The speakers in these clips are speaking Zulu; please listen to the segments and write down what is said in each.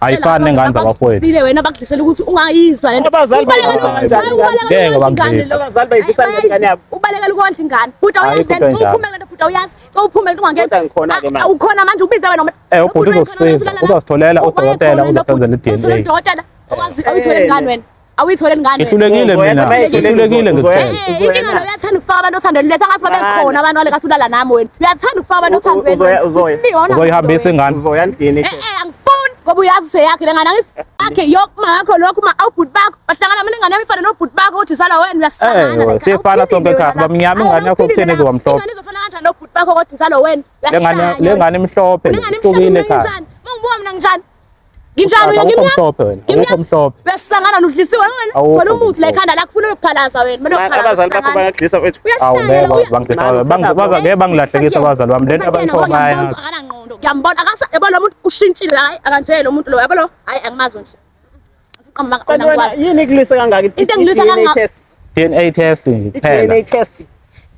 Ayifani nengane zabafowethu. Sile wena bakudlisela ukuthi ungayizwa lento. Abazali Ubalekela bayivisa kanjani ubalekela Ngeke ukondla ingane bangidlise. lo. Abazali bayivisa kanjani ingane yabo? Ubalekela ukondla ingane. Bhuti awuyazi Ayikho lento. into enjalo. Uphume lento bhuti awuyazi. Uphume lento ungangena. Kodwa ngikhona-ke manje. Ukhona manje ubize wena. Ubhuti uzosisiza. Uzositholela udokotela uzosenzela i-DNA. Udokotela okwazi awuyithole ingane wena. Awuyithole ingane. wena. Ngihlulekile Uzoyena, mina. bayithole Ngihlulekile uzoyena. ngikutshela. Inkinga lo uyathanda ukufaka abantu othandweni lwethu angathi babekhona abantu wale kasulala nami wena. Uyathanda ukufaka abantu othandweni. Uzoya- uzoya. Uzoyihambisa ingane. Uzoya DNA Eh test. eh angifuni ngoba uyazi useyakhe lengane angithi akhe yokuma ngakho lokhu ma awubhuti bakho bahlangana mina ingane yami ifana nobhuti bakho uthi sala wena uyasangana Eh, siyefana sonke ekhaya, siba mnyama, ingane yakho kutheni izoba mhlophe? Ingane izofana kanjani nobhuti bakho kodwa isala wena? Le ngane le ngane imhlophe. Lengane Ihlukile imhlophe ekhaya. nginjani? Mangibuka mina nginjani? Nginjani mina Awukho ngimnyama? mhlophe wena. Awukho Ngimnyama? mhlophe. Uyasangana nudlisiwe wena. Awukho Thola umuthi la mhlophe. ekhanda lakho ufuna ukuphalaza wena. Mina Ma- Abazali bakho bayakudlisa mfethu. Awu ngeke bangidlisa. Baza ngeke bangilahlekisa abazali bami. Lento abayishoyo bayayazi. Akanangqondo. Ngiyambona akasa yabo lo muntu ushintshile hayi akanje lo muntu lo yabo lo hayi angimazi nje. Uqamba Kanti wena ngakwazi. yini ikulwisa kangaka? Into engilwisa I-DNA kangaka- test. DNA test nje I-DNA kuphela. test.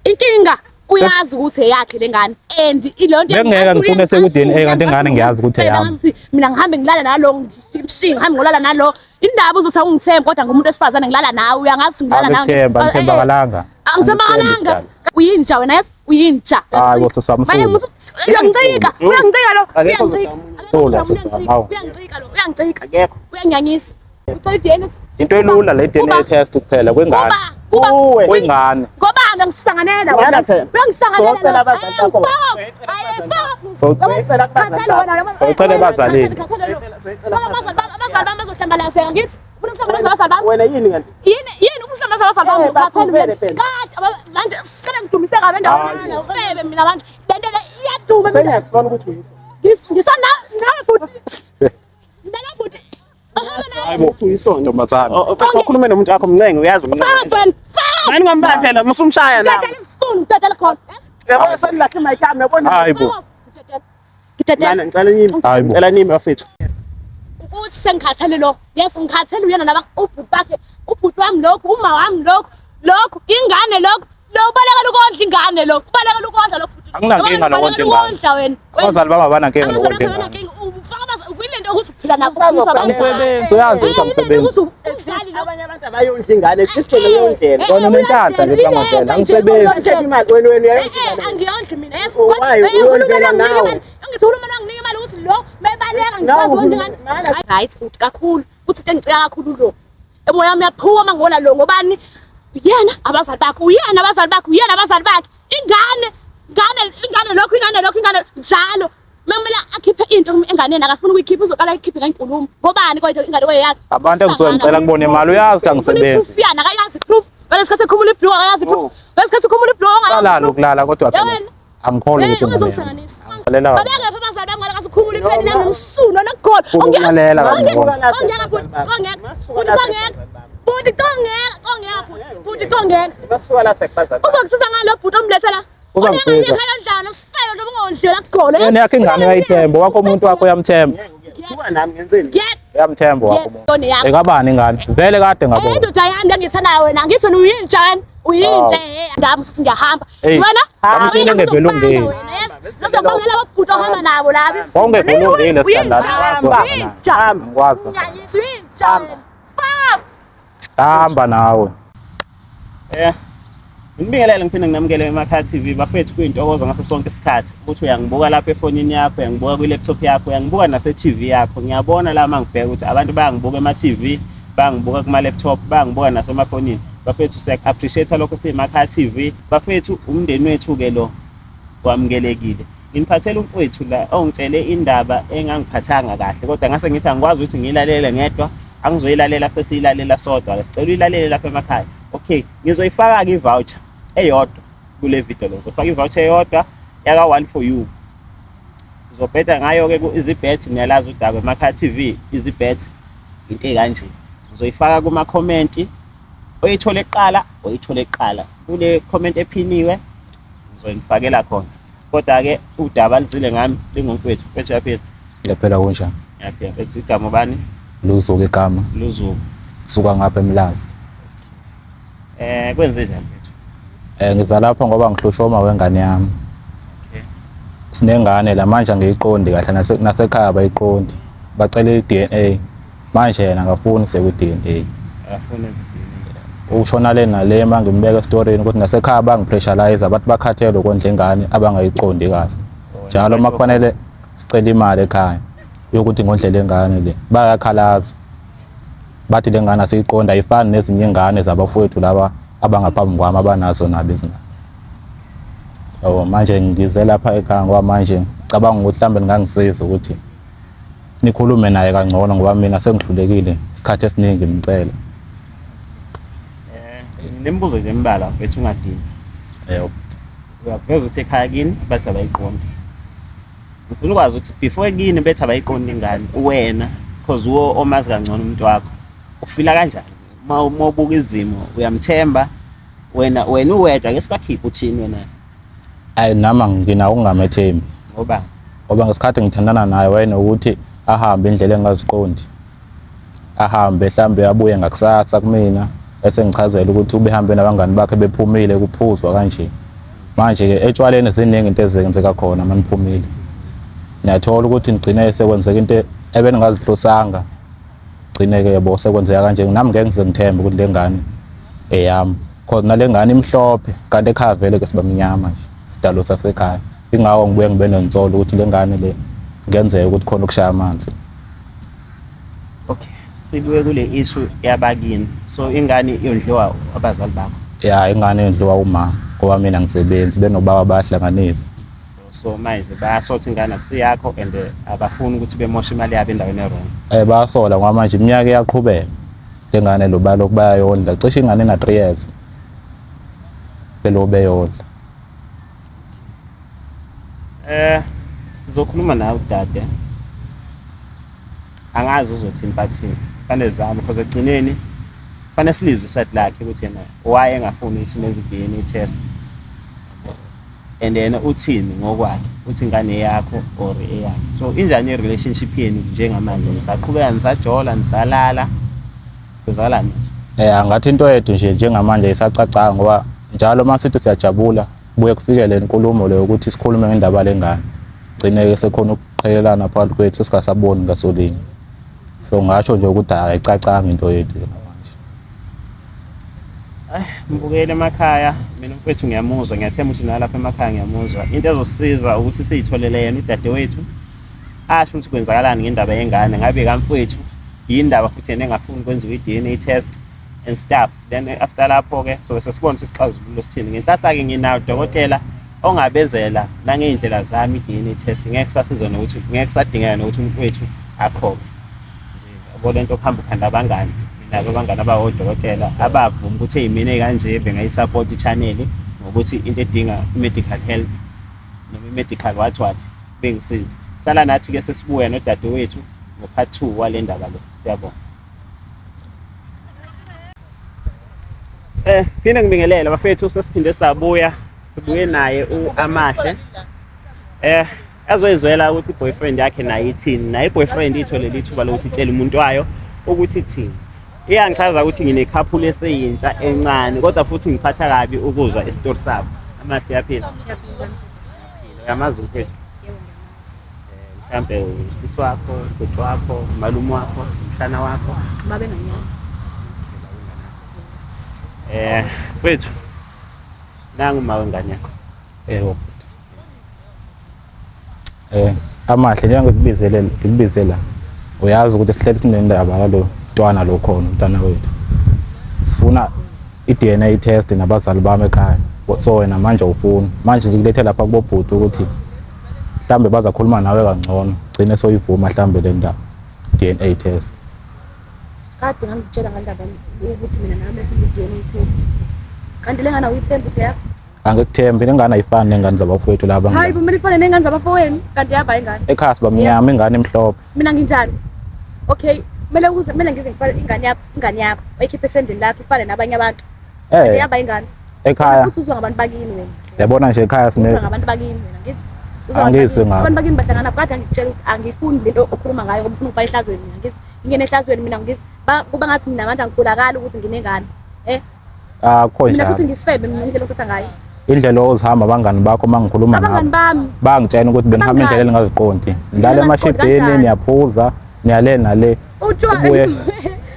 Inkinga uyazi ukuthi eyakhe lengane and ilonto Bengingeke ngifune seku-DNA kanti ingane ngiyazi ukuthi eyami. Mina ngihambe ngilala nalo ngishinga ngihambe ngolala nalo indaba uzothi awungithembi kodwa ngumuntu wesifazane ngilala nawe uyangazi ngilala nawe. Angikuthemba, angithembakalanga. Angithembakalanga. Uyinja wena yes uyinja. Hayi, bo sisi wami, Maye, suka. Uyangincika, uyangincika lo, Akekho uyangincika. Sula, sisi wami, hawu. Uyangincika lo, uyangincika. Akekho. Uyangiyangisa. Ucela i-DNA. Into elula le DNA Kuba- test kuphela kwingane. Kuba kuba Kuwe. Kwingane. Ngoba ngisanganela Wena phela. Uyangisanganela. Socela abazali bakho. Socela Socela ebazalini. Abazali bami abazali bami bazohlambalazeka ngithi ufuna ukuhlambalaza abazali bami. Wena yini kanti? Yini yini ufuna ukuhlambalaza abazali bami Eh, ukhathele baphumele mina. phela. Kade manje sicela ngidumise kabi endaweni ufebe mina manje. Lento le iyaduma mina. Sengiyakusola ukuthi uyise. Ngisona nawe bhuti. Nalo bhuti. Ahamba naye. Hayibo. Uyisona. Ntombazane. Uthi ukhulume nomuntu wakho mncenge uyazi umncenge. Faka wena. Faka. Mani ngambamba phela musumshaya na. Dadela msunu, dadela khona. Yabona senilahle mic yami yabona. Hayibo. Ngidedela. Mana ngicela nimi. Hayibo. Ngicela nimi bafethu. Ukuthi sengikhathele lo. Yes ngikhathele uyena laba ubhuti bakhe, ubhuti wami lokhu, uma wami lokhu, lokhu, ingane lokhu. Lo ubalekela ukondla ingane lo. Ubalekela ukondla lo bhuti. Anginankinga nokondla ingane. Ukondla wena. Abazali bami abanankinga Abazali nokondla bakho ingane. abanankinga. Ufaka abazali kuyilento ukuthi uphila nabo. Angisebenzi uyazi ukuthi angisebenzi. Ukuthi umzali lo. Abanye abantu abayondla ingane, at least wena uyondlela. Wena unenhlanhla nje Mhlangazela, angisebenzi. Uthatha imali wena wena uyayondla Eh, ingane. angiyondli mina yes Oh, kodwa why? eh, Uyondlela uhulumeni anginika nawe. imali angithi uhulumeni anginika imali ukuthi lo mebaleka Nawe ngikwazi ukondla ingane uhulumeni- Hayi, right futhi kakhulu futhi into engicika kakhulu lo emoya wami uyaphuka uma ngibona lo ngobani uyena abazali bakhe uyena abazali bakhe uyena abazali bakhe ingane ingane ingane lokhu ingane lokhu ingane njalo Mekumele akhiphe into enganeni akafuni ukuyikhipha uzoqala ayikhiphe ngenkulumo ngobani kodwa ingane kweyakhe Abantu engisuke ngicela kubona imali uyazi ukuthi angisebenzi. Proof yana akayazi proof ngalesi sikhathi ekhumula ibhluku akayazi proof Oh. ngalesi sikhathi ukhumula ibhluku akayazi Salala proof. ukulala kodwa phela Yabona? angikholwa Eh, ukuthi ingane yami. ungazongisanganisa. Lalela kabi. Babekephi abazali bami ngale ukhumula ipheni lami nomsuno nokughola. Ufuna ukulalela kabi ngoba. Ongeke bhuti, ongeke. Bhuti ongeke. Bhuti ongeke, ongeke bhuti. Bhuti ongeke. Masifika la sekubazali. Uzokusiza ngalo bhuti omlethela. Uzangisiza. Ekhaya ondlana usifebe nje ungondlela kughola. Yena yakhe ingane uyayithemba, wakho umuntu wakho uyamthemba. Ngithuka nami ngenzeni? Get Uyamthemba wakho Yebo, umuntu. yakho. Ekabani ingane? Vele kade Eh ngabona. indoda yami lengithandayo wena ngithi wena uyinja wena uyinja eh ngami usuthi ngiyahamba Hey, wena ngamshini wena engevele uzokubanga ungene. wena, yes uzokubangela ababhuti ohamba nabo laba Wawungevele ungene standard. uyinja Angikwazi. uyinja uyinja wena Fuck! Hamba nawe. Eh. Ngibingelele ngiphinde nginamukele emakhaya TV bafethu kuyintokozo ngaso sonke isikhathi ukuthi uyangibuka lapha efonini yakho, uyangibuka kwi-laptop yakho, uyangibuka nase-TV yakho. Ngiyabona la mangibheka ukuthi abantu bayangibuka ema-TV, bayangibuka kuma-laptop, bayangibuka nasemafonini. Bafethu siya-appreciate lokho siyimakhaya TV. Bafethu umndeni wethu-ke lo wamukelekile. Nginiphathele umfowethu la ongitshele indaba engangiphathanga kahle kodwa ngase ngithi angikwazi ukuthi ngiyilalele ngedwa angizoyilalela sesiyilalela sodwa ke sicela uyilalele lapha emakhaya. Okay, ngizoyifaka-ke i-voucher eyodwa kule video le. Ngizofaka i-voucher eyodwa yaka one for you. Ngizobheja ngayo-ke ku-EasyBet, niyalazi udaba emakhaya TV, EasyBet into ekanje. Ngizoyifaka kuma-comment oyithole kuqala, oyithole kuqala. Kule comment ephiniwe ngizoyifakela khona. Kodwa-ke udaba luzile ngami lingumfowethu, mfowethu uyaphila. Ngiyaphila kunjani? Ngiyaphila mfethu, igama ubani? Luzuku igama. Luzuku. Suka ngapha eMlazi. Kwenze njani mfethu? Ngiza lapha ngoba ngihlushwa uma wengane yami. Okay. Sinengane la manje angiyiqondi kahle nasekhaya abayiqondi. Bacela i-DNA. Manje yena akafuni kuze kwi-DNA. Akafuni enze i-DNA. Ushona le nale uma ngimbeka esitorini ukuthi nasekhaya bangipressurize bathi bakhathele ukondla ingane abangayiqondi kahle. Njalo uma kufanele sicele imali ekhaya yokuthi ngondlele ingane le bayakhalaza. Bathi le ngane asiyiqondi ayifani nezinye ingane zabafowethu laba abangaphambi kwami abanazo nabo izingane. Yabo manje ngize lapha ekhaya ngoba manje cabanga ukuthi mhlawumbe ningangisiza ukuthi nikhulume naye kangcono ngoba mina sengihlulekile isikhathi esiningi ngimcela. Eh, nginemibuzo nje embalwa mfethu ungadini. Yebo. Uyakuveza ukuthi ekhaya kini bathi abayiqondi. Ngifuna ukwazi ukuthi before kini bethi abayiqondi ingane wena because uwo omazi kangcono umuntu wakho. Ufila kanjani? Uma uma ubuka izimo uyamthemba wena wena uwedwa ake sibakhiphe uthini wena Ayi nami nginawo ukungamethembi ngoba ngoba ngesikhathi ngithandana naye wayenokuthi ahambe indlela engaziqondi. Ahambe mhlambe abuye ngakusasa kumina bese ngichazela ukuthi ubehambe nabangani bakhe bephumile kuphuzwa kanje. Manje-ke etshwaleni ziningi into ezenzeka khona uma niphumile. Niyathola ukuthi nigcine sekwenzeka into ebeningazihlosanga. Gcine-ke yabo sekwenzeka kanje nami ngeke ngize ngithembe ukuthi le ngane eyami. Cause nale ngane imhlophe kanti ekhaya vele ke sibamnyama nje sidalo sasekhaya. Ingakho ngibuye ngibe nensolo ukuthi le ngane le kungenzeka ukuthi khona ukushaya amanzi. Okay, sibuye kule issue yabakini. So ingane yondliwa abazali bakho. Ya ingane yondliwa uma ngoba mina ngisebenzi benobaba bayahlanganisa. So manje bayasothi ingane akusiyakho and abafuni ukuthi bemoshe imali yabo endaweni e-wrong. Eh bayasola ngoba manje iminyaka iyaqhubeka. Le ngane lo balokhu bayayondla cishe ingane ina 3 years. Belokhu beyondla. Eh sizokhuluma nawe dade. Angazi uzothini bathini. Fanele zami because ekugcineni fanele silizwe iside lakhe ukuthi yena why engafuni ukuthi nenze i-DNA test. And then uthini ngokwakhe uthi ingane yakho or eyakhe. So injani i-relationship yenu njengamanje nisaqhubeka nisajola nisalala kwenzakalani manje? Eh angathi into yethu nje njengamanje isacacanga ngoba njalo uma sithi siyajabula kubuye kufike le nkulumo leyo ukuthi sikhulume ngendaba lengane. Gcine ke sekhona ukuqhelelana phakathi kwethu sesingasaboni ngasolinye. So ngasho nje ukuthi hayi ayicacanga into yethu njengamanje. Mbukeli emakhaya mina umfowethu ngiyamuzwa ngiyathemba ukuthi nalapha emakhaya ngiyamuzwa into ezosisiza ukuthi siyitholele yena udadewethu asho ukuthi kwenzakalani ngendaba yengane ngabe kamfowethu yindaba futhi yena engafuni kwenziwe i-DNA test and stuff then after lapho-ke sobe sesibona ukuthi sixazululo sithini ngenhlahla-ke nginawo udokotela ongabenzela nangey'ndlela zami i-DNA test ngeke kusasiza nokuthi ngeke kusadingeka nokuthi umfowethu akhokhe nje yabo lento okuhamba ukhanda abangani nabo abangani abawodokotela abavuma ukuthi eyimini kanje bengayisupport i-channel ngokuthi into edinga i-medical health noma i-medical what what bengisize hlala nathi-ke sesibuya nodadewethu ngo-part 2 wale ndaba le siyabonga. Eh, phinde ngibingelele bafethu sesiphinde sabuya sibuye naye uAmahle. Eh, azoyizwela ukuthi i-boyfriend yakhe naye ithini. Naye i-boyfriend ithole lithuba lokuthi itshele umuntu wayo ukuthi ithini. Iyangichaza ukuthi nginekhaphula eseyintsha encane kodwa futhi ngiphatha kabi ukuzwa isitori sabo. Amahle uyaphila. Uyamazi umfethu? Mhlampe usisi wakho, ubhuti wakho, umalume wakho, umshana wakho. Babenganyana. Eh, mfethu. Nangu uma wengane yakho. Yebo. Eh amahle njengoba ngikubizele ngikubizela uyazi ukuthi sihleli sinendaba yalo mntwana lo khona umntwana wethu. Sifuna i-DNA test nabazali bami ekhaya. So wena manje awufuni. Manje ngikulethe lapha kubobhuti ukuthi mhlambe bazakhuluma nawe kangcono gcine soyivuma mhlambe le ndaba DNA test. Kade ngangikutshela ngandaba ukuthi mina nami senze i-DNA test. Kanti le ngane awuyithembi ukuthi yakho? Angikuthembi lengane ayifani nengane zabafowethu laba. Hayi bo, kumele ifane nengane zabafowenu. Kanti yaba ingane. Ekhaya sibamnyama ingane imhlophe. Mina nginjani? Okay, kumele ukuze kumele ngize ngifake ingane yakho bayikhiphe esendeni lakho ifane nabanye abantu. Kanti Eh yaba ingane. ekhaya Futhi uzwa ngabantu bakini wena. yabona nje ekhaya sine Uzwa ngabantu bakini wena ngithi. Uzwa ngabantu Angizwi bakini. ngabo. Abantu bakini bahlangana kade angikutshela ukuthi angifuni lento okhuluma ngayo ngoba ufuna ukufaka ehlazweni mina ngithi. Ngingene ehlazweni mina ngithi kuba ngathi mina manje angikholakali ukuthi nginengane. Eh akho mina futhi njalo. ngisifebe mina indlela othatha ngayo. Indlela ozihamba abangani bakho uma ngikhuluma Abangani nabo bami bangitshela ukuthi benihamba Abangani. indlela engingaziqondi. Nidlala Ningaziqondi emashibhini kanjani? niyaphuza Niyale nale. Utshwala. Ubuye.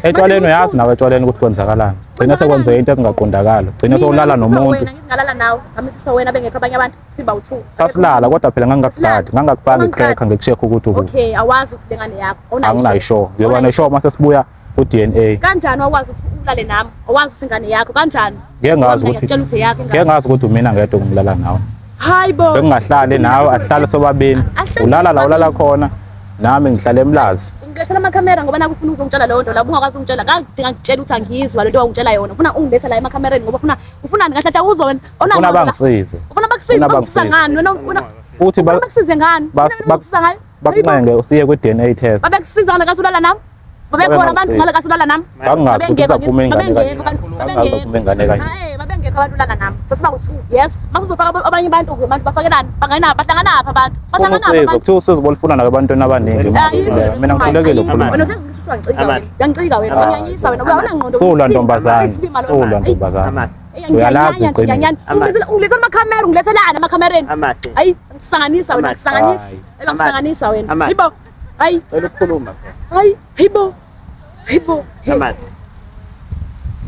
Etshwaleni uyazi nawe etshwaleni ukuthi kwenzakalani. Gcina sekwenzeka into ezingaqondakali. Gcina sewulala nomuntu. Wena ngizingalala nawe, ngamithisa wena bengekho abanye abantu, siba u2. Sasilala kodwa phela ngangingakugadi, ngangakufaka i-cracker ngikushekhe ukuthi ukuphi. Okay, awazi ukuthi lengane yakho. Awunayo Anginayo sure. Ngiyoba ne-sure mase sibuya ku-DNA. Kanjani wakwazi ukuthi ulale nami? Awazi ukuthi ingane yakho kanjani? Ngeke ngazi Ngoba ukuthi ngiyakutshela ukuthi eyakho ngeke ingane. ngazi ukuthi umina ngedwa ngilala nawe. Hayi bo. Bengingahlali nawe, asihlale sobabili. Asihlale Ulala la ulala sobabili. khona, nami ngihlala eMlazi. Ngilethela amakhamera ngoba naku ufuna uzongitshela leyo nto la ungakwazi ukungitshela kade ngakutshela ukuthi angiyizwa lento wangitshela yona ufuna ungiletha la emakhamereni ngoba ufuna ufunani kahle kahle uzwa wena Ufuna bangisize. ufuna bakusize Ufuna bakusiza bangisize. ngani wena wena Uthi ufuna bakusize ngani Ufuna bakusiza ngayo bakuncenge usiye kwi-DNA test. babekusiza ngale kathi ulala nami babekhona abantu ngale kathi ulala nami Ngangingazi ukuthi Babengekho uzaphuma ngithi, ingane babengekho kanjani. abantu, Ngangingazi babengekho. uzaphuma ingane kanjani. Hayi, babengekho abantu ulala nami sasiba u-two yes masuzofaka abanye abantu abantu bafakelani bangena bahlanganaphi abantu Ufuna bahlanganaphi usizo, abantu kuthiwa usizo bolufuna nakabantwana abaningi. Mina ngikhululekile ukukhuluma. Wena uhlezi ngisho uyangicika Amahle. wena. Uyangicika wena, Amahle. uyangiyanyisa wena, awunangqondo. Sulwa ntombazane, Isilima lo. sulwa Ayi, ntombazane. Amahle. ayi, Uyalazi ngiyanyanya nje, iqiniso. ngiyanyanya. Amahle. Ungilethela amakhamera, ungilethelani amakhamereni? Amahle. Ayi, ngikusanganisa wena, Amahle. ngikusanganisa. Hayi. Ayi, ngikusanganisa wena. Amahle. Hayibo. Hayi, Cela ukukhuluma phela. hayi, hayibo. Hayibo. Hey. Amahle.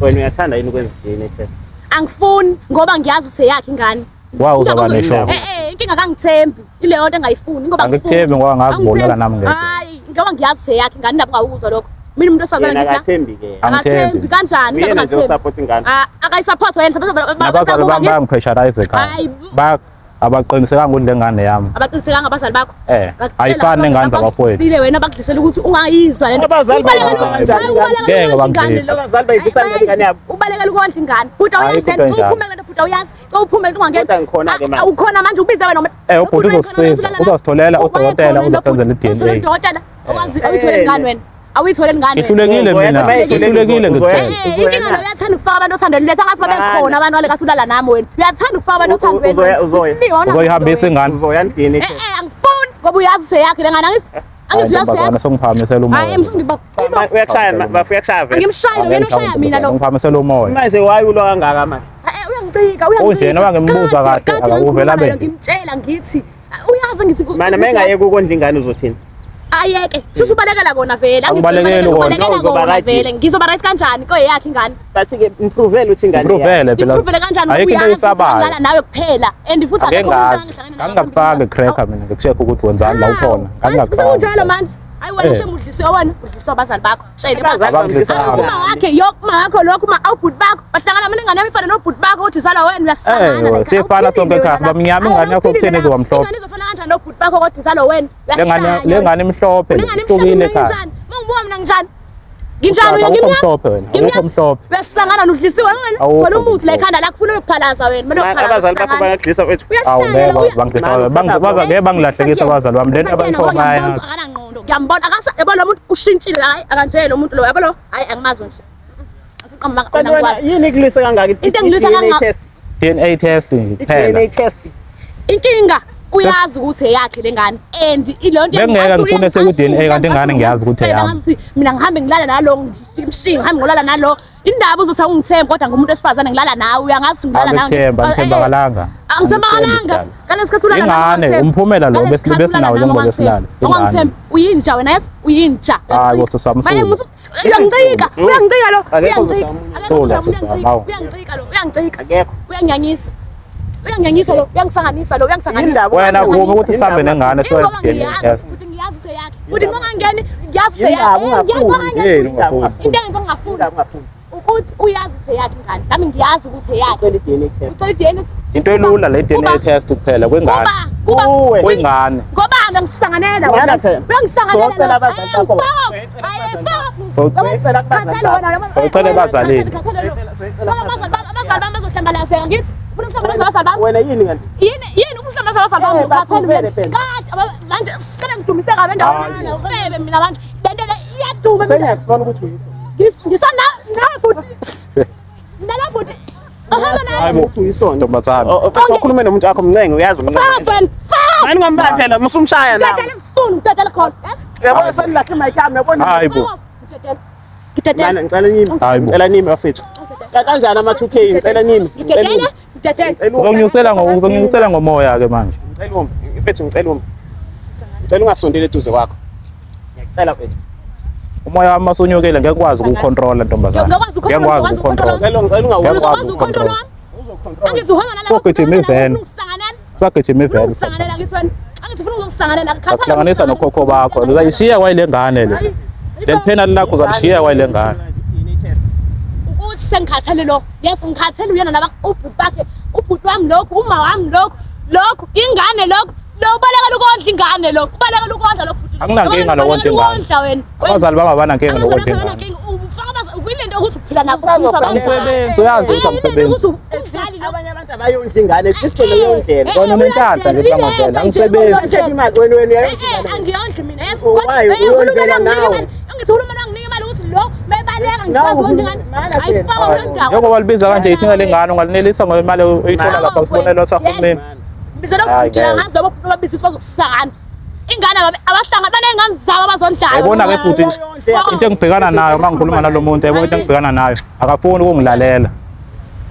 Wena uyathanda yini ukwenza i-DNA test? Angifuni ngoba ngiyazi ukuthi eyakhe ingane. Wa uzaba Inkinga- neshow. Eh eh, inkinga kangithembi. Ileyo nto engayifuni ngoba Angikuthembi ngoba ngazi ubonakala nami ngedwa. Hayi, ngoba ngiyazi ukuthi eyakhe ingane indaba ungawuzwa lokho. Mina umuntu wesifazane Yena ngithi la. akathembi ke. Angithembi. Akathembi kanjani indaba Uyena nje ongathembi? usupport ingane. Ah, akayisupport wena mhlawumbe Nabazali bami bayangipressurize ekhaya. Hayi. Ba abaqinisekanga ukuthi le ngane yami. Abaqinisekanga abazali bakho. Eh, Ngakutshela, ayifani nengane abazali bakho zabafowethu. bakudlisile wena bakudlisela ukuthi ungayizwa lento. Abazali Ubalekela bayidlisa hayi, kanjani ubalekela Ngeke ukondla ingane bangidlise. lo. Abazali bayidlisa Hayi, ingane yabo. Ubalekela ukondla ingane. Bhuti awuyazi Ayikho lento, into enjalo. uphume lento bhuti awuyazi. Xa uphume lento ungangena. Kodwa ngikhona-ke manje. Ah, Ukhona manje ubize wena. Eh, ubhuti uzosisiza, uzositholela udokotela, uzosenzela i-DNA. Udokotela owazi awuyitholeli ingane wena. Awuyitholeli ingane wena. Ngihlulekile Uzoya- mina. Uzoya- Ngihlulekile Uzoya- ngikutshela. Eh, inkinga lo uyathanda ukufaka abantu othandweni letha ngathi babekhona abantu wale kasulala nami wena. Uyathanda ukufaka abantu othandweni. Uzoya- Isilima, awunangqondo Uzoyihambisa wena. ingane. Uzoya i-DNA Eh test. eh angifuni ngoba uyazi useyakhe lengane angithi angithi uyazi Ntombazane yakhe. songiphakamisela Hayi umoya. msusi ngiba Uyakushaya bafu uyakushaya vele. angimshayi lo yena ushaya mina lo. Ngiphakamisela umoya. Manje why ulwa kangaka amahle? Eh eh, uyangicika uyangicika. Unjena wangimbuza Kade- kahle, kade akuvela ngikhuluma naye, abe. Ngimtshela ngithi uyazi ngithi Mana mengayeka ukondla ingane uzothini? ayeke shuthi ubalekela kona vele Angibalekeli kona. ubalekela Uzoba kona right. vele ngizoba right kanjani koyeyakhe ingane Bathi ke improvele ukuthi ingane yakhe. Improvele phela. Ngiprovele kanjani Ayikho into uyazi ukuthi oyisabayo. ngilala nawe kuphela and futhi Ake akekho umuntu ngazi. angihlangene naye Ngangingakufaki cracker mina ngikucheck ukuthi wenzani la ukhona. Ngangingakufaki. Sekunjalo manje. Hayi wena Eh. ushe udlisiwe wena udlisiwe abazali bakho. Tshele Abazali Abangidlisa bamdlisa ngabo. Uma wakhe yok uma wakho lokho uma awubhuti bakho bahlangana mina ingane yami ifana nobhuti bakho uthi sala wena uyasangana. Eh, siyefana sonke ekhaya, siba mnyama, ingane yakho kutheni izoba mhlophe? Ingane izofana kanjani nobhuti bakho kodwa isala wena? Lengane lengane imhlophe Lengane ihlukile imhlophe ekhaya. nginjani? Mangibuka mina nginjani? Nginjani mina Awukho ngimnyama? mhlophe wena, awukho mhlophe. Uyasangana nudlisiwe wena. Awukho Khona umuthi la mhlophe. ekhanda lakho ufuna ukuphalaza wena. Mina Ma- Abazali bakho bangakudlisa mfethu. Awu ngeke bangidlisa baza ngeke bangilahlekisa abazali bami lento abayisho bayazi. Akanangqondo. Ngiyambona akasa yabo lo muntu ushintshile hayi akanjele lo muntu lo yabo lo hayi angimazi nje. Afuqamba Kanti wena ngakwazi. yini ikulwisa kangaka Into engilwisa i-DNA kangaka- test? DNA testing I-DNA kuphela. test. Inkinga uyazi ukuthi eyakhe lengane and ilonto Bengingeke ngifune seku-DNA kanti ingane ngiyazi ukuthi eyami. Mina ngihambe ngilala nalo ngimshinga ngihambe ngolala nalo indaba uzothi awungithembi kodwa ngumuntu wesifazane ngilala nawe uyangazi ngilala nawe. Angikuthemba, angithembakalanga. Angithembakalanga. Ngalesi sikhathi ulala nami Ingane, ungangithembi. umphumela lo Ngalesi sikhathi besinawo ulala nami njengoba besilala. Ingane. Ungangithembi. Uyinja wena yes uyinja. Hayi, bo, sisi wami, Maye, sula. Uyangicika, uyangicika lo, Akekho uyangicika. ozojamuza. Akekho Sula, ozojamuza, sisi wami, uyangicika, hawu. Uyangicika lo, uyangicika. Akekho. Uyangiyanyisa. Uyangiyanyisa lo, uyangisanganisa lo, uyangisanganisa. Indaba- Wena vuma ukuthi sihambe nengane Ingoba siwenze DNA ngiyazi test. futhi ngiyazi ukuthi eyakhe. Futhi nxa ngangeni ngiyazi ukuthi Indaba eyakhe. ungafuni. Ngiyacabanga Yini ungafuni? Into engenza ngingafuni Indaba ungafuni. ukuthi uyazi ukuthi eyakhe ingane. Nami ngiyazi ukuthi eyakhe. Ucela i-DNA test. Ucela i-DNA test. Into elula le DNA Kuba- test kuphela kwingane. Kuba kuba Kuwe. Kwingane. Ngoba ngisanganela Wena phela. Uyangisanganela. Socela abazali bakho. Socela kubazali bakho. Socela ebazalini. Abazali bami abazali bami bazohlambalazeka ngithi ufuna ukuhlambalaza abazali bami Wena yini kanti? yini yini ufuna ukuhlambalaza abazali bami Eh, ukhathele baphumele mina phela. kade manje sicela ngidumise kabi endaweni ufebe mina manje lento le iyaduma mina Sengiyakusola ukuthi uyiso. ngisona nawe bhuti nala bhuti ahamba naye Hayibo. Ukuthi uyisona. Ntombazane. Mfethu ukhulume nomuntu wakho mncenge uyazi umncenge. Fa wena fa Mani ngambamba phela musumshaya nawe. Ngidedele msunu ngidedele khona Uyabona senilahle imic yami uyabona. Hayibo. ngidedele ngidedele Mana ngicela nimi. Hayibo. Ngicela nimi bafethu. Kanjani ama 2K ngicela nimi. ngidedele ngidedele Uzonginyusela ngo uzonginyusela ngomoya ke manje. Ngicela umi. Mfethu ngicela umi. Ngicela ungasondeli eduze kwakho. Ngiyacela mfethu. Umoya wami masunyukile ngeke ngikwazi ukucontrola ntombazane. Ngeke Ngeke ngikwazi ukucontrola. Ngicela ngicela Ngeke ungawuzi. Uzokwazi ngikwazi ukucontrola ukucontrola. wami? Uzocontrol. Angithi uhamba nalaba. Sogijima iveni. Sagijima iveni. Ungisanganela ngithi wena. Angithi ufuna ukuzokusanganela. Sakuhlanganisa nokhokho bakho. Uzayishiya kwayile ngane le. Leli phena lakho uzalishiya kwayile ngane. DNA test. Ukuthi sengikhathele lo. Yes ngikhathele uyena naba ubhuti bakhe. Ubhuti wami lokhu, uma wami lokhu, lokhu, ingane lokhu. Lo ubalekela ukondla ingane lo. Ubalekela ukondla lo bhuti. Anginankinga nokondla ingane. Ukondla wena. Abazali bami abanankinga Abazali nokondla bakho ingane. abanankinga. Ufaka abazali kuyilento ukuthi uphila nabo. Angisebenzi uyazi ukuthi angisebenzi. Umzali lo. Abanye abantu abayondla ingane, at least wena uyondlela. Wena unenhlanhla nje Mhlangavela, angisebenzi. Uthathe imali wena wena uyayondla Eh, ingane. angiyondli mina yes Oh, kodwa why? eh, uhulumeni Uyondlela wanginika nawe. imali. Angithi uhulumeni wanginika imali ukuthi lo mebaleka Nawe ngikwazi ukondla ingane. uhulumeni, mana phela. Ayifakwa kulo ndawo. Njengoba libiza kanje ithinga lengane ungalinelisa ngemali oyithola lapha kusibonelo sahulumeni. Bizela Hayi, ubhuti la ngeke. ngazi labo babizisi bazokusakana. Ingane abahlanga baney'ngane zabo abazondlayo. Yayibona-ke bhuti nje into engibhekana nayo uma ngikhuluma nalo muntu, yayibona into engibhekana nayo, akafuni ukungilalela.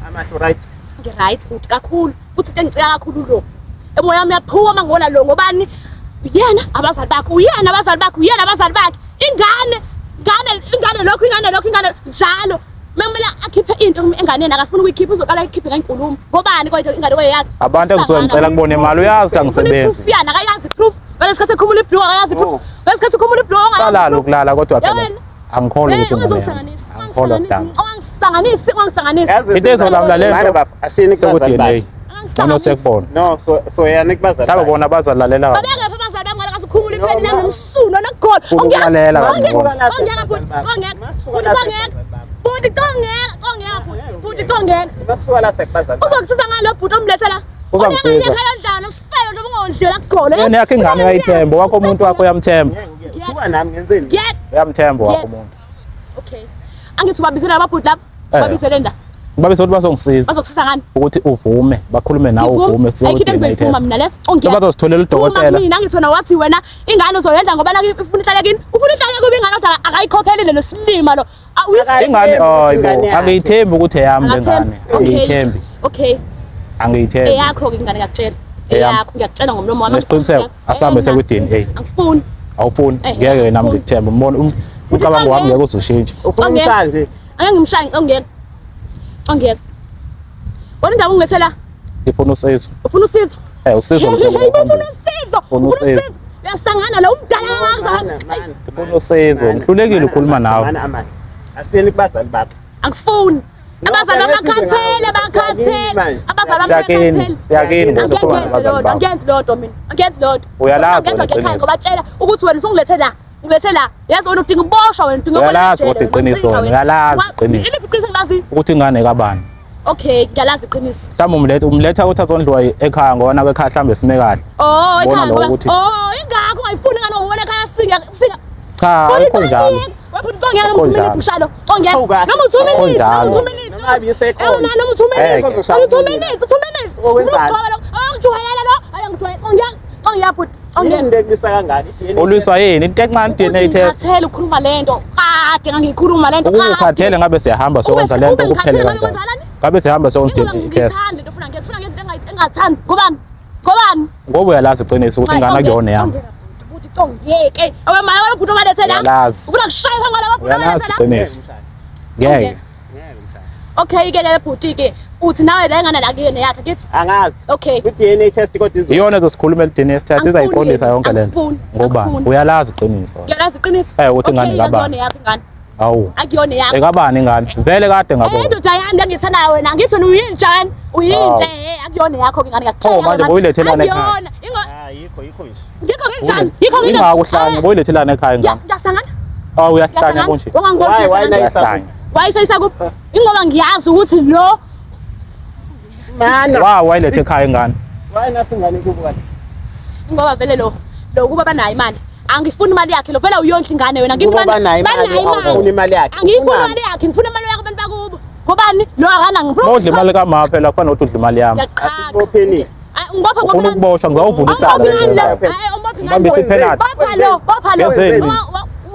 Amahlo right. Ngi-right bhuti kakhulu futhi into engicika kakhulu lo. Emoya wami uyaphuma uma ngibona lo ngobani? Uyena abazali bakhe, uyena abazali bakhe, uyena abazali bakhe. Ingane, ingane, ingane lokhu, ingane lokhu, ingane njalo. Uma kumele akhiphe into enganeni akafuni ukuyikhipha uzoqala ayikhiphe ngenkulumo. Ngobani kodwa ingane kweyakhe? Abantu engisuke ngicela kubona imali uyazi ukuthi Ufuna angisebenzi. i-proof yana akayazi i-proof. Ngalesikhathi ekhumula ibhluku akayazi i-proof. Oh. Ngalesikhathi ekhumula ibhluku akayazi Salala i-proof. ukulala kodwa phela Yabona? angikholwa Eh, ukuthi ingane yami. ungazongisanganisa, Angikholwa sidalo. ungangisanganisi, ungangisanganisi. Yazi Into ezolamula le Mana nto bafo, asiyeni kubazali seku-DNA. bakhe. Ngcono sekubona. No, so so yani kubazali. Mhlawumbe bakhe. bona bazalalela. Babengephi abazali bami ngalesikhathi ukhumula ipheni lami nomsuno nokugolo. Ufuna ukulalela kangcono. Ongiyeka bhuti, ongiyeka. Bhuti ongiyeka. Bhuti ongiyeka, ongiyeka bhuti. Bhuti ongiyeka. Masifika la sekubazali. bakhe. Uzokusiza ngalo bhuti omlethela. Uzangisiza. Unengane yakhe ayondlala usifebe nje ungondlela kugolo. Wena yakho ingane uyayithemba, wakho umuntu wakho uyamthemba. Ngiyakuthuka nami ngenzeni? Ngiyeka. Uyamthemba wakho Yeah. umuntu. Okay. Angithi ubabizele ababhuti lapha. Eh. Ubabizele nda. Babese ukuthi bazongisiza Bazokusiza ngani? ukuthi uvume, bakhulume nawe uvume Ayikho into siye engizoyivuma mina leso. Ongiyeka. Sebazositholela udokotela. Mina ngithi wena wathi wena ingane uzoyenza ngoba la ifuna ihlale kini. Ufuna ihlale kuba ingane kodwa akayikhokhelile lo silima lo. Ah, Ingane Ingane hayibo, yakhe. angiyithembi ukuthi eyami le Akathembi. ngane. Angiyithembi. Okay. Angiyithembi. Eyakho ke ingane ngiyakutshela. Eyami. Eyakho ngiyakutshela ngomlomo wami. Nesiqiniseko, asihambe seku-DNA. Angifuni. Awufuni, Eh, ngeke nami angifuni. ngikuthembe. Umbona umcabango wami ngeke uzushintshe. Ufuna Ongiyeka. umshaya nje. Angeke ngimshaye ngicela ongiyeka. Wena indaba ungilethela Ngifuna usizo. ufuna usizo. Eh, usizo Hey, ngifuna hey, ufuna phambili. usizo. Ufuna Ufuna usizo. usizo. Uyasangana lo umdala Mana, kangaka. mana, Ngifuna usizo. mana, Ngihlulekile mana, ukukhuluma nawe. Mana amahle. Asiyeni kubazali bakhe. Angifuni. No, Abazali phela bakhathele, bakhathele. manje. Abazali bami Siyakini, bakhathele. siyakini ngokukhuluma Angiyenzi nabazali leyo nto, bakho. angiyenzi leyo nto mina. Angiyenzi leyo nto. Uyalazi Ngedwa wena ngekhaya iqiniso. ngobatshela ukuthi wena usungilethe la. Ngilethe la. Yazi wena udinga ukuboshwa wena udinga Uyalazi ukubona kodwa ejele, iqiniso wena, wena, uyalazi iqiniso. Iliphi iqiniso engilaziyo? Ukuthi ingane kabani. Okay, ngiyalazi iqiniso. Mhlawumbe umletha umletha ukuthi azondliwa ekhaya ngoba naku ekhaya mhlawumbe sime kahle. Oh, Ubona ekhaya lo ngoba ukuthi- oh, ingakho ungayifuni ingane ubona ekhaya singa singa. Cha, ayikho njalo. Waphuthi congeka Akukho noma 2 minutes njalo. ngishalo. Congeka. Awu kahle. Noma 2 Akukho minutes, noma njalo. 2 minutes. Noma ibisekhona. Eh, noma 2 minutes. Ngeke. Noma 2 minutes, 2 minutes. Okwenzani? Ugcoba lo. Oh, ngijwayela lo. Hayi ngijwayela. Congeka. Congeka bhuti. Yini Congeka. le ekulwisa kangaka? I-DNA Ulwiswa yini? Into encane DNA test. Ngikhathele ukukhuluma lento. Kade ngangiyikhuluma lento. Ukukhathele ngabe siyahamba sokwenza Ube- lento ube kuphele ngikhathele kanjani. kwenzakalani? Ngabe siyahamba sokwenza DNA test. Ngithanda into ofuna ngenze, ufuna ngenze into engathandi. Ngobani? Ngobani? Ngoba uyalazi iqiniso ukuthi ingane akuyona yami. Bhuti congeke. Awe mama wena bhuti obalethe la. Uyalazi. Ufuna kushaya phambi kwalaba bhuti Uyalazi obalethe la. iqiniso. Ngeke. Okay ke ke bhuti ke uthi nawe la ingane la kuyena yakhe kithi. Angazi. Okay. Kwi-DNA test kodwa izo. Iyona ezosikhulumela i-DNA test Angifuni izayiqondisa yena, yonke lento. angifuni, Ngoba angifuni. uyalazi iqiniso. Ngiyalazi iqiniso. Eh, ukuthi ingane Okay, kabani. akuyona yakhe ingane. Awu. Akuyona yakhe. Ekabani ingane? Vele kade Eh ngabona. ndoda yami lengithandayo wena ngithi wena uyinja wena uyinja eh akuyona yakho ke ingane ngiyakutshela. Oh, manje boyilethelana ekhaya. Akuyona. Ingo Ah, yikho yikho nje. ngikho nginjani? Yikho nginjani? Ingako uhlanya, boyilethelana ekhaya ingane. Ngiyasangana. Awu uyahlanya konje. Wangangibona Why why ngiyasangana. Uyahlanya. Wayisayisa kuphi? Ingoba ngiyazi ukuthi lo Mana. Wa wayilethe ekhaya ingane. Why nasingane kubo kanti? ngoba vele lo lo kuba banayo imali. Angifuni imali yakhe lo vele uyondla ingane wena. Kubo banayo imali, awufuni imali yakhe. Angiyifuni Ufunani? imali yakhe, ngifuna imali yakhe abantu bakubo. Ngobani? Lo akana ngifuna. Mawudla imali kamama phela kufanele ukuthi udle imali yami. Ngiyaqhaqa. Asibopheni. Ay, ngibopha Ufuna ngobani? ukuboshwa ngizawuvula icala. Awubophi ngani lo? Phela. Ay, awubophi ngani? Ngibambise ipenalty. Bopha lo, bopha lo. Ngenzeni mina?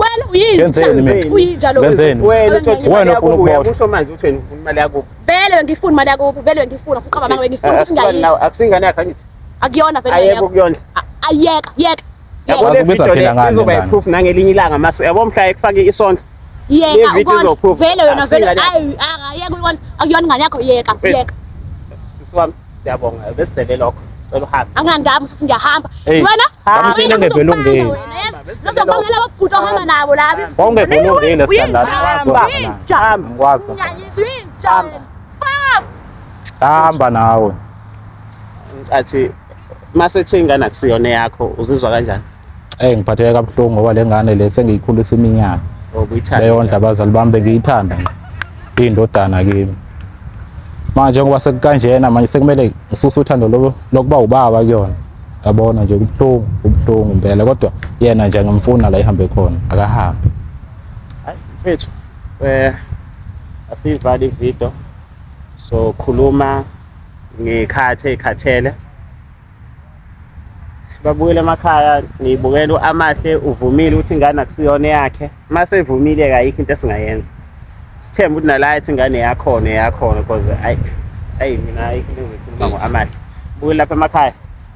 Wena uyinja. Ngenzeni mina? Uyinja lo. Ngenzeni? Wena uthi Wena imali ufuna yakubo ukuboshwa. uyakusho manje uthi wena ufuna imali yakubo. Vele ngifuna imali yakubo, vele ngifuna fuqa baba ngifuna ukuthi Asikubani ngiyayidla. nawe, akusingane yakhe angithi. Akuyona vele imali Ayeke yakho. ukuyondla. Ayeka, yeka. Yabo le Wazi video le ubizaphila ngani izoba lengane? i-proof nangelinye ilanga mase yabo mhla ekufake isondlo. Le Yeka video ukondla. izoprove. Vele wena vele Akusingane yakho. ayi akayeka ukondla. Akuyona ingane yakho yeka Mfethu. yeka. Sisi wami siyabonga besizele lokho. Sicela uhambe. Anginandaba ukuthi ngiyahamba. Hey, Wena bamshini wena engevele ngizokubamba ungene. wena, yes. Ngizokubangela ababhuti ohamba nabo laba. Wawungevele ungene Sithandani, Hamba. angikwazi Inja. Hamba. Angikwazi. Nyanyisa inja. Hamba. Faf. Hamba nawe. Athi mase ethe ingane akusiyona yakho uzizwa kanjani? Eh ngiphatheke kabuhlungu ngoba le ngane le sengiyikhulisa iminyaka. Obuyithanda. Beyondla abazali bami bengiyithanda nje. Iyindodana kimi. Manje njengoba sekukanjena manje sekumele ngisuse uthando lokuba ubaba kuyona. Yabona nje kubuhlungu, kubuhlungu impela kodwa yena nje ngimfuna la ihambe khona, akahambe. Hayi mfethu asiyivale ivideo. So khuluma ngekhathe ekhathele. Babuyele emakhaya niyibukela uAmahle uvumile ukuthi ingane akusiyona yakhe. Mase evumile ayikho into esingayenza. Sithembe ukuthi nala ethi ingane yakhona yakhona because ayi ayi mina ayikho into engizoyikhuluma ngoAmahle. Buyele lapha emakhaya.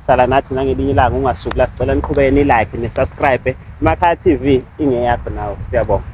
Sala nathi nangelinye ilanga ungasuki la sicela niqhubeke ni like ni subscribe. Emakhaya TV ingeyakho nawe. Siyabonga.